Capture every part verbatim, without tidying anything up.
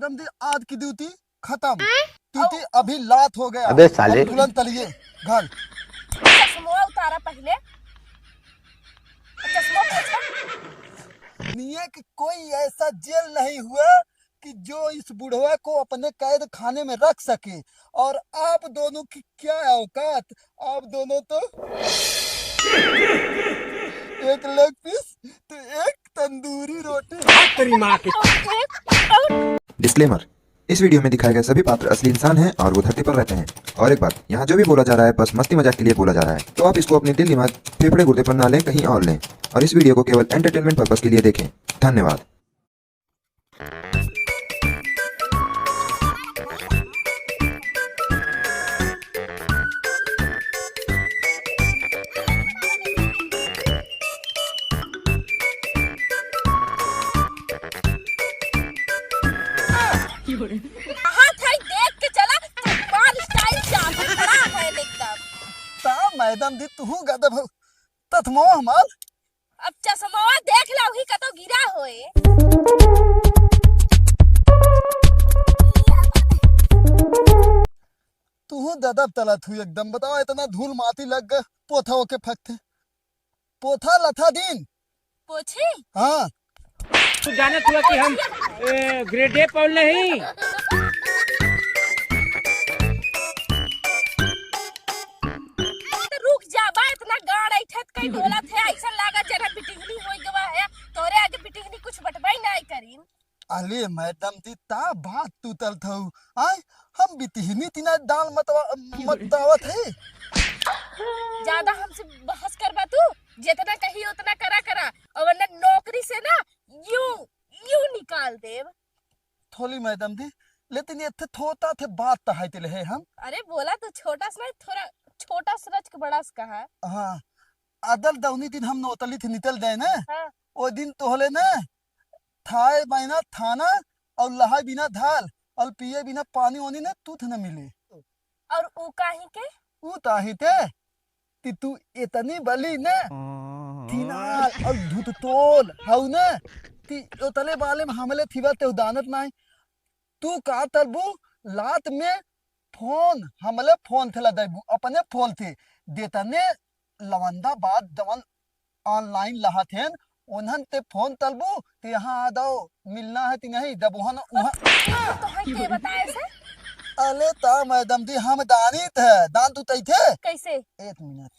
मैडम दी, आज की ड्यूटी खत्म। ड्यूटी अभी लात हो गया। अबे साले। अब तुरंत चलिए घर। चश्मा उतारा पहले। चश्मा पोछा। दुनिया की कोई ऐसा जेल नहीं हुआ कि जो इस बुढ़वा को अपने कैद खाने में रख सके। और आप दोनों की क्या औकात, आप दोनों तो एक लेग पीस तो एक तंदूरी रोटी। तेरी माँ की। डिस्क्लेमर, इस वीडियो में दिखाए गए सभी पात्र असली इंसान हैं और वो धरती पर रहते हैं। और एक बात, यहाँ जो भी बोला जा रहा है बस मस्ती मजाक के लिए बोला जा रहा है, तो आप इसको अपने दिल दिमाग फेफड़े गुर्दे पर ना लें, कहीं और लें। और इस वीडियो को केवल एंटरटेनमेंट पर्पस के लिए देखें। धन्यवाद। हाथ है, देख के चला, तुम्हार स्टाइल चांद खड़ा है एकदम। ता मैडम दी, तू गदब हो। तथमो हमार। अब चश्मवा देख ला, वही कतो गिरा होए। तू ददब तलत हुई एकदम। बताओ, इतना धूल माटी लग गए, पोथा होके फकते। पोथा लथा दिन। पोछी? हाँ। तू जानत हुआ कि हम, ए, ग्रेड ए पौल नहीं। तो रुक जा बा, इतना गाड़ ऐठत कहीं बोलत है, ऐसा लागत जरा बिटिंगनी होई गवा है, तोरे आगे बिटिंगनी कुछ बटबाई नहीं करीन। अले मैडम दी, ता बात तू तल थऊ। आय, हम बिटिंगनी तिना दाल मतवा-, मत दावत है। ज्यादा हमसे बहस करबा तू, जितना कही उतना करा करा, और वरना नौकरी से ना यूं, यूं निकाल देब। थोली मैडम दी, लेकिन ये थे थोता थे बात तहाई तिले है हम। अरे बोला तो छोटा सा नहीं, थोड़ा छोटा सा रच के बड़ा सा कहा। हाँ, अदल दौनी दिन हम नोतली थे निकल जाए ना, हाँ। वो दिन तोहले ना थाए बिना थाना और लहाए बिना धाल और पिए बिना पानी वानी ना तू थे ना मिले। और ऊ काहे के? ऊ ताही ते कि तू इतनी बली ने, थिनार और धुततोल हऊ ने, कि ओतले बाले में हमले थिबा ते उदानत नाई। तू का तलबू लात में फोन, हमले फोन थे लदैबू, अपने फोन थे देतने लवंदा बात जवन online लहाथेन, उन्हन ते फोन तलबू, ते यहाँ आ जाओ, मिलना है कि नहीं? जब वहाँ न, वहाँ तो है के बताए से? अले ता मैडम दी, हम दानित है, दान तू तई थे? कैसे? एक मिनट।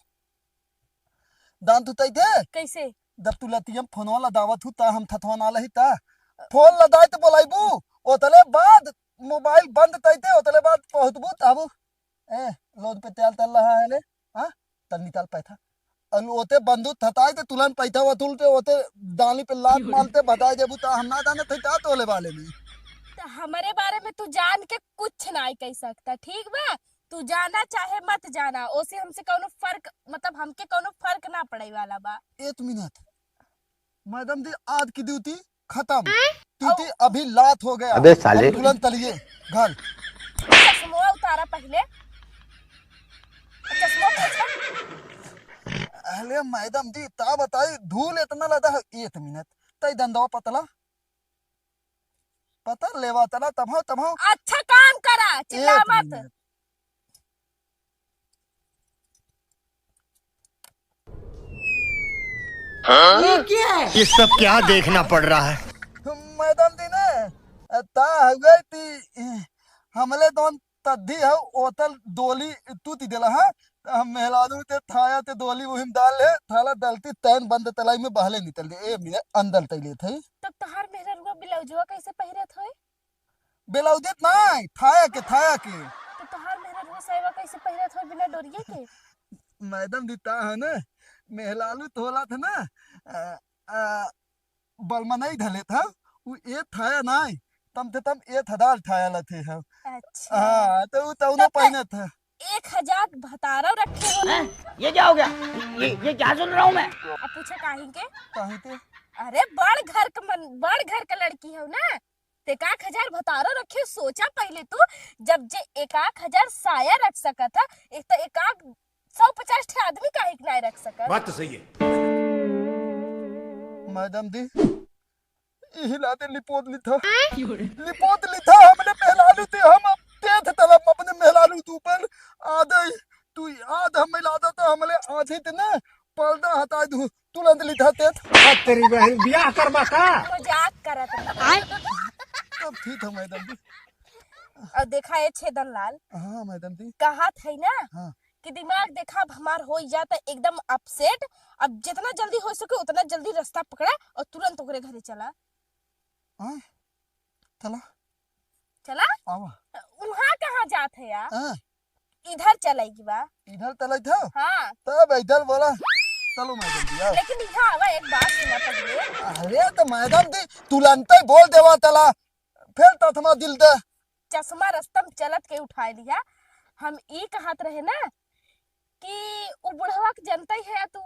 दान तू तई थे? कैसे? जब तू लतियम फोनवा लदावत हूँ, ता हम थथवा ना लही ता। फोन लदाई तो बोलाइबू, ओतले बाद मोबाइल बंद तई थे, ओतले बाद पहुँचबू, ताबू। ए, लोद पे तेल तल रहा है ले, हाँ? तल निकाल पैथा। अल ओते बंदूक थताई ते तुलन पैथा वतुल ते ओते दाली पे लात मारते भगाई देबू ता हम ना जाने थे का तोले बाले में। तो हमारे बारे में तू जान के कुछ ना कह सकता, ठीक बा? तू जाना चाहे मत जाना, ओसे हमसे कौनो फर्क, मतलब हमके कौनो फर्क ना पड़े वाला बा। एक मिनट, मैडम जी, आज की ड्यूटी खत्म। ड्यूटी अभी लात हो गया। अबे साले। अब तुरंत चलिए घर। चश्मा उतारा पहले। चश्मा पोछा। अरे मैडम जी, ता बताई, धूल इतना लदा है। एक मिनट, तई दंदवा पतला, पतल लेवा तला, तभो, तभो। अच्छा काम करा, चिल्ला एक मत। मिनट। ये क्या है? ये सब क्या देखना पड़ रहा है? मैडम जी ने, ता हुए ती, हमले दोन तद्दी है, ओतल दोली तू ती देला है, हम मेहलादू ते थाया ते दोली उहिम डाल ले, थाला डलती तैन बंद तलाई में बहले निकल दे। ए मिनट, अंदर तैले थे। तब तोहार मेहररुआ ब्लाउजवा कैसे पहिरत होई? ब्लाउज देत नाई, थाया के, थाया के। तो तोहार मेहररुआ सायवा कैसे पहिरत हो बिना डोरिये के? मैडम जी, ता है ना, मेहलालू तोला था ना, आ, आ, बलमनाई धले था, उ ए थाया नाई, तम ते तम ए थदाल थाया ला थे हो। अच्छा। हाँ, तो उ तौनो तब त पहने था। एक हजार भतारो रखे हो। हैं? ये क्या हो गया? ये, ये क्या सुन रहा हूँ मैं? अब पूछे काहे के? काहे के? अरे बड़ घर क मन, बड़ घर क लड़की हो ना, ते एकाक हजार भतारो रखे, सोचा पहिले तू, जब जे एकाक हजार साया रख सकत ह, एक तो एकाक सौ पचास ठे आदमी काहे के नाय रख सकत? बात तो सही है। मैडम दी, यही लाते लिपोत लिथा। आय? लिपोत लिथा। बहन बियाह करबा का? मजाक करत रहे। तब ठीक है मैडम जी। और देखा ये छेदन लाल, हाँ मैडम जी। कहा थे ना हाँ। कि दिमाग देखा अब हमार हो जाता एकदम अपसेट। अब जितना जल्दी हो सके उतना जल्दी रास्ता पकड़ा और तुरंत ओकरे घरे चला। हाँ? चला। चला? आवा। वहाँ कहाँ जात है यार? हाँ। इधर चले की बा। इधर चले थे? हाँ। तब इधर बोला। चलो मैडम जी, आओ। लेकिन यहाँ आवा, एक बात सुना पहले। अरे तो मैडम जी, तुरंते बोल देवा चला। फिर तथमा दिल दे। चश्मा रस्तम चलत के उठाए लिया। हम ई कहत रहे ना कि उ बुढ़वा के जनता ही है तू।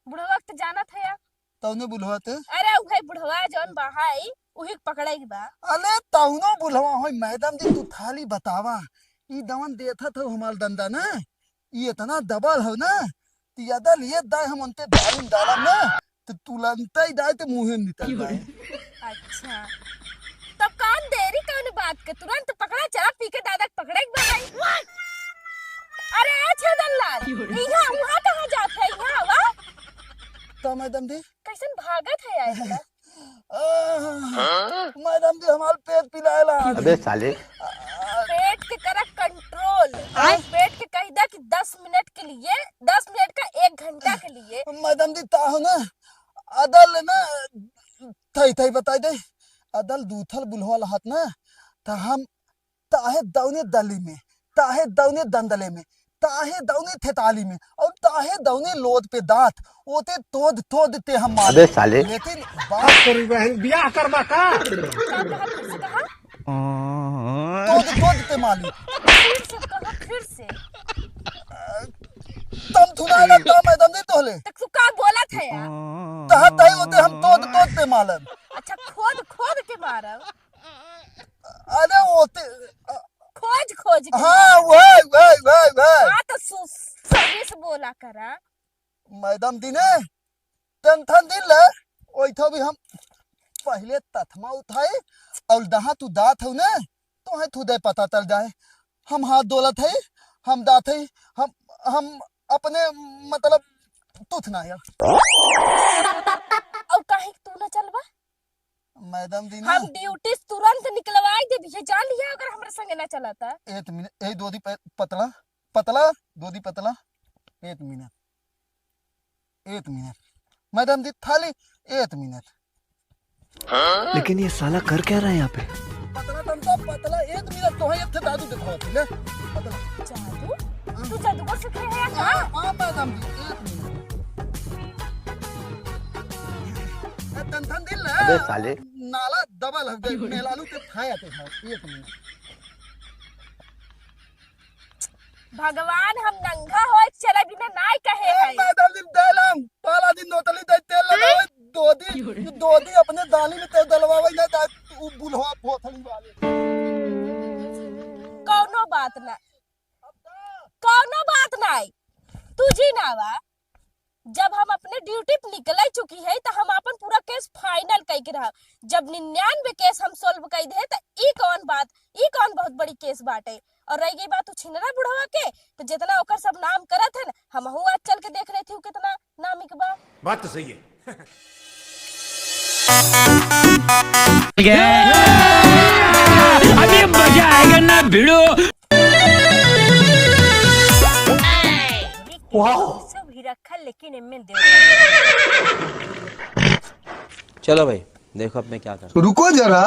बुढ़वा के तो जानत है या? तौने बुढ़वा ते? अरे उहे बुढ़वा जौन बहाई, उही के पकड़े के बा। अरे तौनो बुढ़वा होई, मैडम जी तू थाली बतावा। ई दवन देथत हो हमार दंदा ना, ई इतना दबल हो ना, कि अदल ये दाय हम उनते दारू डालब ना, तो तुलंते ही दाय ते मुँहे में निकल जाए। अच्छा, तो कौन देरी कौन बात के, तुरंत पकड़ा, चला पी के दादा के पकड़े के बा भाई। अरे ए छेदन लाल, यहाँ वहाँ कहाँ जात है, यहाँ आवा। तो मैडम जी, कैसन भागत है यार इतना? आह, मैडम जी हमार पेट पिराए ला। अबे साले। पेट के करा कंट्रोल। आय? पेट के कह दा कि दस मिनट के लिए, दस मिनट का एक घंटा के लिए। मैडम जी ताहो ना, अदल ना, थई थई बताई दे। अदल दूथल बुलवा लहत ना, त हम ताहे दौने दली में, ताहे दौने दंदले में, ताहे दौने थेताली में और ताहे दौने लोद पे दांत, ओते तोद तोद ते हम मारे। अबे साले। लेकिन बात करी बहन, बियाह करबा का? का कहा, फिर से कहा? तोद तोद ते माली। फिर से कहा, फिर से। तम थुना ना, तम मैडम जी तोहले। तो तू का बोलत है यार? तहा तही ओते हम तोद तोद ते मालन। अच्छा, खोद खोद के मारब। अरे ओते, अ, खोज खोज के हाँ, मारब। वही, वही, वही, वही। हाँ, तो सु-, सही से बोला करा। मैडम दिने, टेंशन दिन ले, ओइठो भी हम पहले तथमा उठाई और दहा तू दात हऊ ने, तो है तू दे पता चल जाए। हम हाथ डोलत है, हम दात है, हम, हम अपने मतलब तुथ ना यार। और काहे तू ना चलबा? मैडम जी ना। हम ड्यूटी से तुरंत निकलवाई देबी, ये जान लिया अगर हमरा संगे ना चला त। एक मिनट, ए दो दी प-, पतला, पतला, दो दी पतला, एक मिनट, एक मिनट। मैडम जी, खाली एक मिनट। लेकिन ये साला कर क्या रहा है यहाँ पे? पतला तन तो पतला, एक मिनट तो है, एक ठे जादू दिखावत है, ले। पतला। जादू? तू जादूगर सीखे है या का? हाँ, हाँ, मैडम जी, एक मिनट। ए, तन, तन दिल है। अबे साले। नाला डबल हो गए, मेलालू के खाया तो था, एक मिनट। भगवान, हम नंगा होए चला बिना नाय कहे ए, है। मैडम जी, दे लम, पाला दिन नोतली दे तेल लगावे, दो दिन, दो दिन अपने दाली में तेल डलवावे ना, दा, उ बुलवा फोथली वाले। कौनो बात ना, कौनो बात नाय, तू जी ना बा। जब हम अपने ड्यूटी पे निकले चुकी है, तो हम अपन पूरा केस फाइनल कई के रहब। जब निन्यानवे केस हम सॉल्व कई दे, तो ई कौन बात, ई कौन बहुत बड़ी केस बाटे? और रह गई बात उ छिनरा बुढ़वा के, तो जितना ओकर सब नाम करत है ना, हमहू आज चल के देख लेती हूँ कितना नामिक बा। बात तो सही है। अभी मजा आएगा ना भिड़ो। वाओ। सब ही रखल, लेकिन एमे दे। चलो भाई, देखो अब मैं क्या करता हूँ। रुको जरा।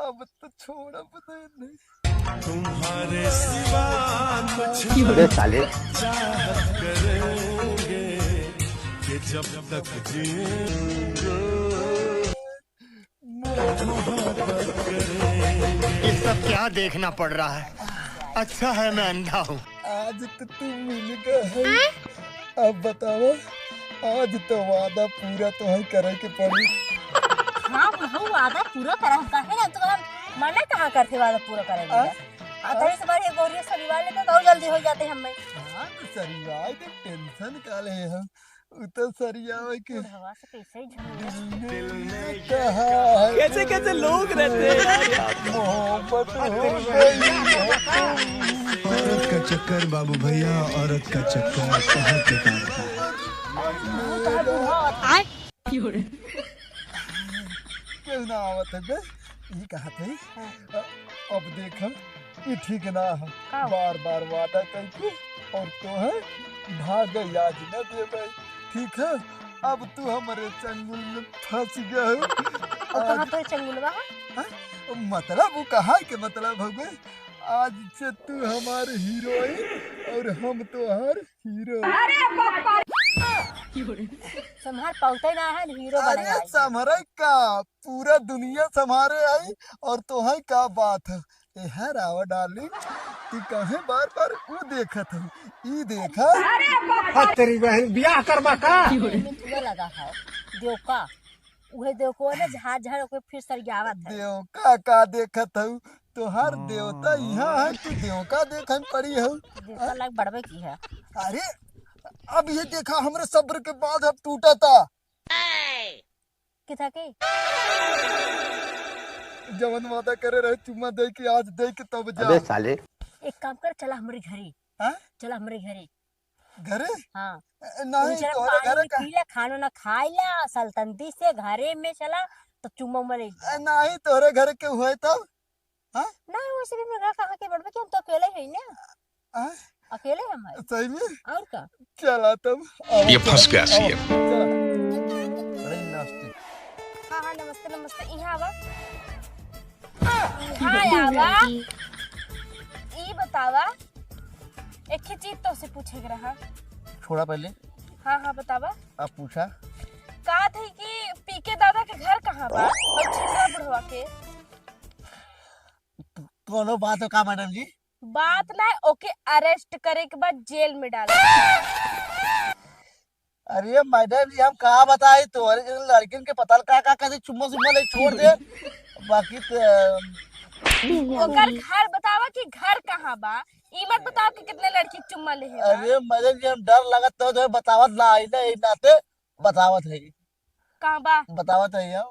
अब तो छोड़ब नहीं। तुम्हारे सिवा कुछ अबे साले। चाहत करेंगे कि जब तक जिएंगे। ये सब क्या देखना पड़ रहा है? अच्छा है मैं अंधा हूँ। आज तो तू मिल गए है। अब बताओ, आज तो वादा पूरा तोहर करे के पड़ी। हाँ, वहू वादा पूरा करब, काहे ना? तो हम मना कहाँ करते वादा पूरा करे के? आ? आ, थोड़ी सी बार ये गोरिया सरिवा लेते तो और जल्दी हो जाते हमें। हाँ, तो सरिवा के टेंशन का ले हम? उ तो सरियावे के बुढ़वा से कैसे ही झगड़ा। दिल ने कहा है कैसे कैसे लोग रहते हैं यार। मोहब्बत हो गई है तुमसे। औरत का चक्कर बाबू भैया, औरत का चक्कर बहुत बेकार होता है। और मुंह तो है बुढ़वा। आय। केहू ना आवत है बे, ई कहत है। हाँ। अ, अब देख, ई ठीक ना है। का? बार बार वादा करके और तोहे भागे आज न देबे, ठीक है? अब तू हमरे चंगुल में फंस गया है। और कहाँ आज तो चंगुलवा है? हाँ? मतलब वो कहा के मतलब हो गए, आज से तू हमार हीरोइन और हम तोहार हीरो। अरे बाप रे। संभार पाउते ना है, हीरो बने अरे आई। संभरे का, पूरा दुनिया संभारे आई और तोहे का बात है। ए है रावा डार्लिंग, तू काहे बार बार ऊ देखत हो? ई देखा। अरे बाप रे। तेरी बहन बियाह करबा का? एमे धुआं लगा है, देवका। उहे देवकवा ना झाड़ झाड़ ओके फिर सरियावत है। देवका का देखत हऊ? तोहार देवता यहाँ है, तू देवका देखन पड़ी हऊ। देवका लाग बड़वे की है। अरे, अब ये देखा, हमरे सब्र के बाँध अब टूटा था। किथा के? जवन वादा करे रहे चुम्मा दे के, आज दे के तब जा। अबे साले। एक काम कर, चला हमरे घरे। हाँ? चला हमरे घरे। घरे? हाँ। ए, नहीं, उनके तोहरे पानी घरे का? पी ला, खाना ना खाई ला, सल्तनती से घरे में चला, तो चुम्मा उम्मा ले ए, नहीं, तोहरे घरे के हुए तब? हाँ? ना, वैसे भी मेरे घर कहाँ के बड़बे कि हम तो अकेले ही ना। हाँ? अकेले हम हैं। सही में? और का? चला तब, ये आवा, फंस गया चला, सीएम। चला। बड़े नास्तिक। हाँ, हाँ, नमस्ते, नमस्ते, यहाँ आवा। हाँ, आवा। ई बतावा, एक ही चीज तोसे पूछे के रहा। छोड़ा पहले। हाँ, हाँ, बतावा। आप पूछा। कहा थे कि पीके दादा के घर कहाँ बा? और छिनरा बुढ़वा के। कोनो बात हो का मैडम जी? बात ना, ओके अरेस्ट करे के बाद जेल में डाले। अरे मैडम जी, हम का बताई, तोहरे जैसे लड़किन के पता का का कभी चुम्मा सुम्मा ले छोड़ दे। बाकी तो ओकर घर बतावा कि घर कहाँ बा, ई मत बतावा कि कितने लड़की के चुम्मा ले है बा। अरे मैडम जी, हम डर लगत तो, तो बतावत ना आई ना, ई नाते बतावत है। कहाँ बा? बतावत है हम।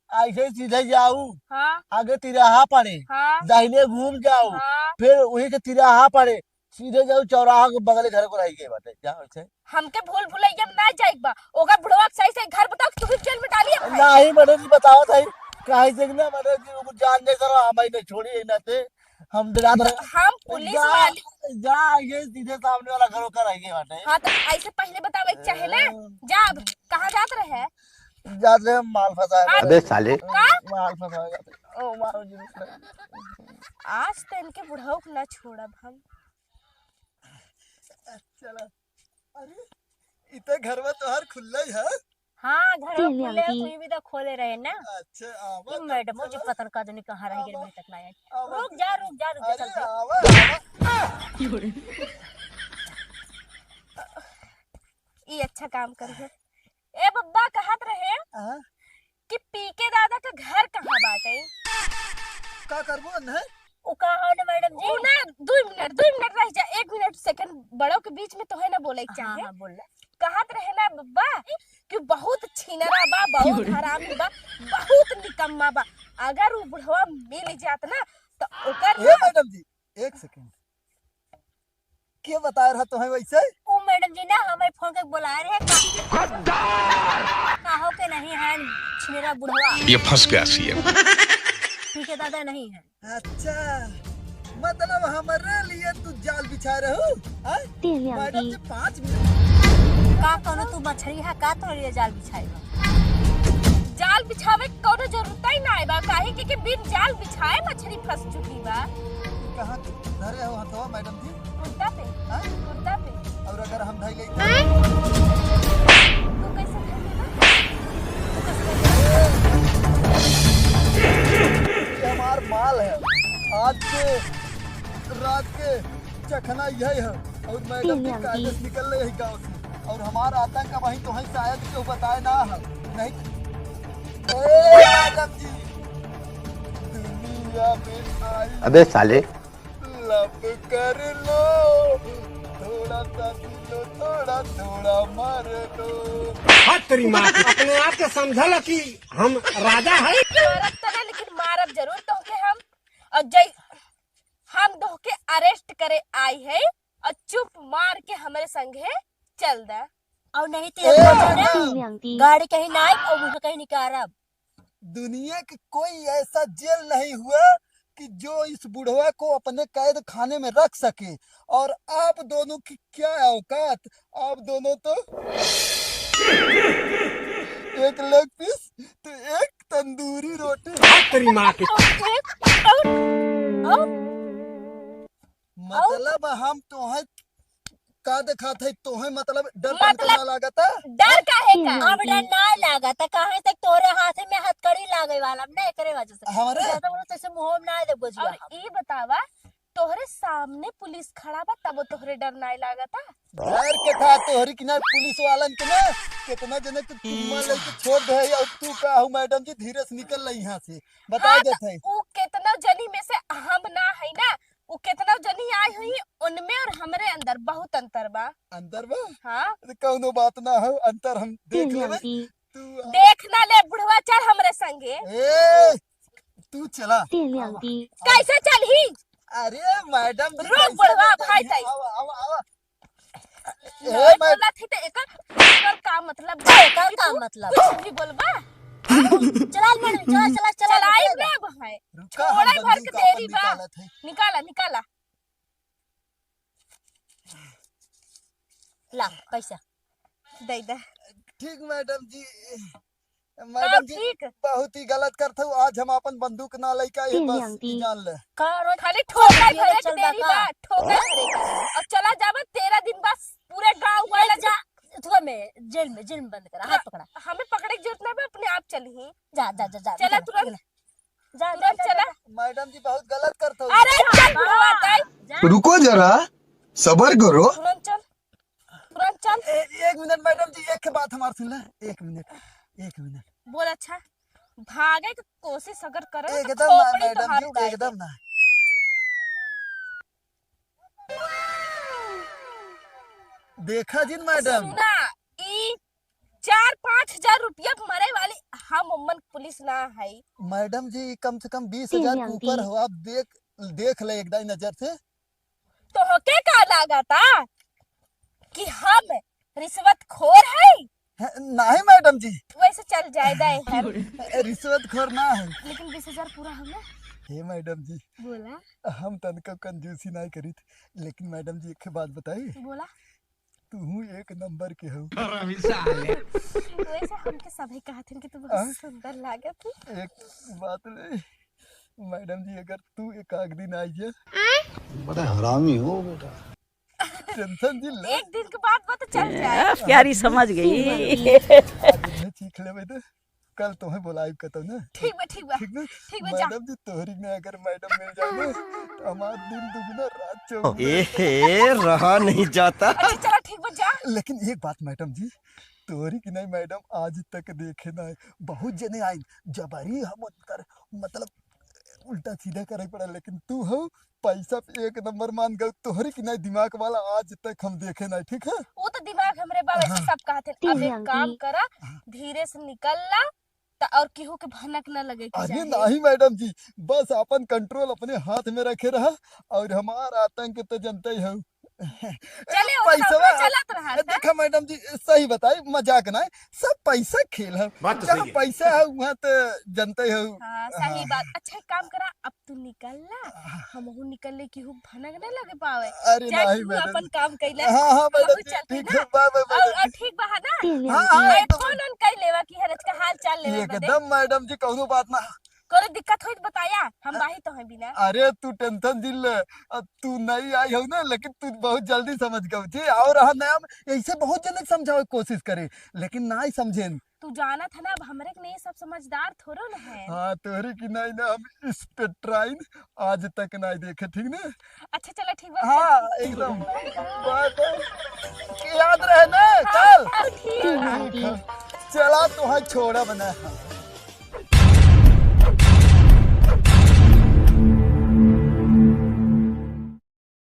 ऐसे ही सीधे जाऊ, हाँ। आगे तिराहा पड़े, हाँ। दाहिने घूम जाऊ, हाँ। फिर वही से तिराहा पड़े, सीधे जाऊ चौराहा के बगले घर को रह गए बाटे, जा वैसे। हमके भूल भुलैया में ना जाइक बा। ओकर बुढ़वा के सही सही घर बताओ कि तू ही जेल में डाली है। नहीं, मैडम जी, बतावत है। काहे से कि ना, मैडम जी, वो जान दे करो, हम ही नहीं छोड़ी, ये नाते हम डरात रहे। हम पुलिस जा, वाली। जा, ये सीधे सामने वाला घर ओकर रह गए बाटे। हाँ, तो ऐसे पहिले बतावे के चाहे ना। ए। जा, अब कहाँ जात रहे? जात रहे माल फंसाए। हाँ। अबे साले। का? माल फंसाए जाते। ओ, मारो जी, रुक ना। आज तो इनके बुढ़ऊ को ना छोड़ब हम। चला। अरे, इते घरवा तोहार खुल्ला ही है? हाँ, घरवा खुल्ले है, तू भी तो खोले रहे ना। अच्छा, आवा ये तो मैडमो जी चला। पता न का जाने कहाँ रह गए, आवा। अभी तक ना आए। आवा। रुक जा, रुक जा, रुक जा, अरे, चल भाई। आवा, आवा। ई अच्छा काम कर है। ए बब्बा, कहत रहे हाँ? कि पीके दादा के घर कहाँ बाटे? का करबो अंधर? उ कहा ना मैडम जी? उ ना, दुई मिनट, दुई मिनट रह जा, एक मिनट सेकंड बड़ो के बीच में तोहे ना बोले के हाँ, चाहे। हाँ, बोल ले। कहत रहे ना बब्बा कि बहुत छिनरा बा, बहुत हरामी बा, बहुत निकम्मा बा। अगर उ बुढ़वा मिल जात ना तो ओकर ए ना मैडम जी, एक सेकंड। के बताए रहा तोहे वैसे? ओ मैडम जी ना, हमें फोन के बुलाए रहे। का-, काहो के नहीं है, छिनेरा बुढ़वा। ये फंस गया सीएम। पीके दादा नहीं है। अच्छा, मतलब हमारे लिए तू जाल बिछा रहे हो, हाँ? मैडम जी, पाँच मिनट। का कौनो तू मछली है, का तोरे लिए जाल बिछाएगा? जाल बिछावे के कौनो जरूरत ही ना बा, काहे कि, कि बिन जाल बिछाए मछली फंस चुकी बा। कहाँ धरे हो हथवा मैडम जी? कुर्ता पे। हाँ? कुर्ता पे। और अगर हम धई लेते? तू कैसे धई लेबा? तू कैसे धई लेबा? ये हमार माल है। आज के रात के चखना यही है। और मैडम जी कायदे से निकल रहे हैं गाँव से। और हमारा आतंक वहीं तो है, शायद क्यों बताए ना है। नहीं। ए, मैडम जी, दुनिया में आई अबे साले। Love कर लो, थोड़ा थोड़ा थोड़ा मार लो। हट तेरी माँ की, अपने आप के समझल कि हम राजा है। मारब त ना, लेकिन मारब जरूर तोहके हम। और जय, हम तोहके arrest करे आई है और चुप मार के हमरे संगे चल दा। और नहीं तो ए, एक बात है ना, मैडम। गाड़ी कहीं ना आए और मुझे कहीं निकारब। दुनिया के कोई ऐसा जेल नहीं हुआ कि जो इस बुढ़वा को अपने कैद खाने में रख सके। और आप दोनों की क्या औकात, आप दोनों तो एक लेग पीस तो एक तंदूरी रोटी। हट तेरी माँ की। और एक, और, और, मतलब हम तोहे का देखात है, तोहे मतलब डर तनिको मतलब ना लागता? डर काहे का? अब डर ना लागता, काहे तक तोहरे हाथ में हथकड़ी लागे वाला ना, एकरे वजह से। हमरे? ज्यादा बोलो तो ऐसे मुंह में ना दे बुझिया। और ई बतावा, तोहरे सामने पुलिस खड़ा बा, तब तोहरे डर ना लागता? डर के था तोहरी कि ना पुलिस वालन के ना, कितना जने के चुम्मा लेके छोड़ दे है, और तू का हो मैडम जी, धीरे से निकल ले यहाँ से, बता हाँ, देत है। उ कितना जनी में से हम ना है ना, उ कितना जनी आई हुई, उनमें और हमरे अंदर बहुत अंतर बा। अंतर बा? हाँ। अरे कौनो बात ना हो, अंतर हम देख लेबे। तू आ- देख ना ले बुढ़वा, चल हमरे संगे। ए, तू चला। कैसे चलही? अरे मैडम जी, रुक कैसे बुढ़वा, चलही? भाई ताई। आवा, आवा, आवा। ए, मैडम। बोला थी तो एकर, एकर का मतलब बा? एकर का मतलब? कुछ भी बोलबा? चला मैडम, चला, चला, चला, चलाई चला। ले भाई। रुका, हम छोड़े भर बंदूक के अपन देरी बा। निकालत है। निकाला, निकाला। ला, पैसा। दे दे। ठीक मैडम जी। मैडम जी, ठीक। बहुत ही गलत करत हूँ। आज हम अपन बंदूक ना लेके आए, बस ई जान ले। का रोज खाली ठोकर भरे के देरी बा, ठोकर भरे के। अब चला जाबा, तेरह दिन बाद पूरे गाँव वाला जा, अथुआ में, जेल में, जेल में बंद करा, हाथ पकड़ा। हमें पकड़े के जरूरत ना बा, अपने आप चली। जा, जा, जा, जा, चला निकल, तुरंत। निकल। जा, तुरंत जा, जा, चला। जा। मैडम जी बहुत गलत करत हो। अरे चल बुढ़वा, जा। रुको जरा, सबर करो। तुरंत चल, तुरंत चल। ए, एक मिनट मैडम जी, एक बात हमार सुन ले। एक मिनट, एक मिनट। बोल अच्छा, भागे के कोशिश अगर करे तो एकदम ना खोपड़ी मैडम तोहार जी, उड़ाई एकदम दे। ना। देखा जिन मैडम। सुना, ई चार पाँच हजार रुपया मरे वाली हम उम्मन पुलिस ना है। मैडम जी, कम से कम बीस हजार के ऊपर हो, आप देख, देख ले एक दाई नजर से। तोहके का लागता कि हम रिश्वतखोर है? है, नहीं मैडम जी। वैसे चल जाए दाए हम। रिश्वतखोर ना है। लेकिन बीस हजार पूरा हमें। हे मैडम जी। बोला। हम तनको कंजूसी नहीं करीत, लेकिन मैडम जी एक बात बताई। बोला। तू एक नंबर के हो। हरामी साले। वैसे हमके सभी कहत हन कि तू बहुत आ? सुंदर लागत है। एक बात नहीं, मैडम जी, अगर तू एक आध दिन आई जा। बड़ा हरामी हो बेटा। टेंशन जिन ले। एक दिन के बाद वो तो चल जाए। आ, प्यारी समझ गई। आज इन्हें चीख लेबे तो कल तुम्हें बुलाइब कतौ ना। ठीक बा, ठीक बा। ठीक बा? ठीक बा, जा। मैडम जी, तोहरी में अगर मैडम मिल जाए ना, तो हमार दिन दुगुना रात चौगुना। ए हे, रहा नहीं जाता। अच्छा, चला, ठीक बा, जा। लेकिन एक बात मैडम जी, तोहरी की नहीं मैडम, आज तक देखे ना है। बहुत जने आइन, जबरी हम उनकर, मतलब, उल्टा सीधा करे पड़ा, लेकिन तू हो पैसा पे एक नंबर मान गयो। तोहरी की नहीं दिमाग वाला आज तक हम देखे नहीं, ठीक है? वो तो दिमाग हमरे बा, वैसे हाँ। सब कहते हैं। अब एक काम करा, हाँ। धीरे से निकल ला, त और केहू के भनक न लगे के अरे चाही। नहीं मैडम जी, बस अपन कंट्रोल अपने हाथ में रखे रहा और हमार आतंक तो जनते ही हो। चले, ए, वो पैसवा, सब चलत रहा ए, था। देखा मैडम जी, सही बताई, मजाक ना है, सब पैसा खेल है। बात तो जहाँ सही है। पैसा है, वहाँ तो जनते ही हो। हाँ, सही हाँ। बात। अच्छा, एक काम करा, अब तू निकल ला, हाँ। हमहू निकल ले, केहू भनक न लगे पावे। अरे चाहे नहीं तू मैडम अपन जी। काम कैला, हाँ, हाँ, मैडम हमहू जी, चलते ठीक ना। है, बाय, बाय, और, मैडम और जी। ठीक बा, है ना? हाँ, हाँ, अरे एकदम। फोन ऑन कर लेवा कि हरज का हाल चाल लेवे बदे। एकदम मैडम जी, कौनो बात ना। कोनो दिक्कत होई तो बताया, हम अ-, बाही तो हैं बिना। अरे तू टेंशन जिन ले, अब तू नहीं आई हो ना, लेकिन तू बहुत जल्दी समझ गयो जी। और रहा नया में, ऐसे बहुत जने समझावे के कोशिश करे, लेकिन ना ही समझेन। तू जानत है ना, अब हमरे के नहीं सब समझदार थोड़ो न है। हाँ, तोहरे की नहीं ना, हम इस पे ट्राइन आज तक नहीं देखे, ठीक ना? अच्छा, चला, ठीक बा, हाँ, चल। एकदम। Bye, bye. याद रहे ना, हाँ, चल। हाँ, ठीक। ठीक है। चला, तोहे छोड़ा बना।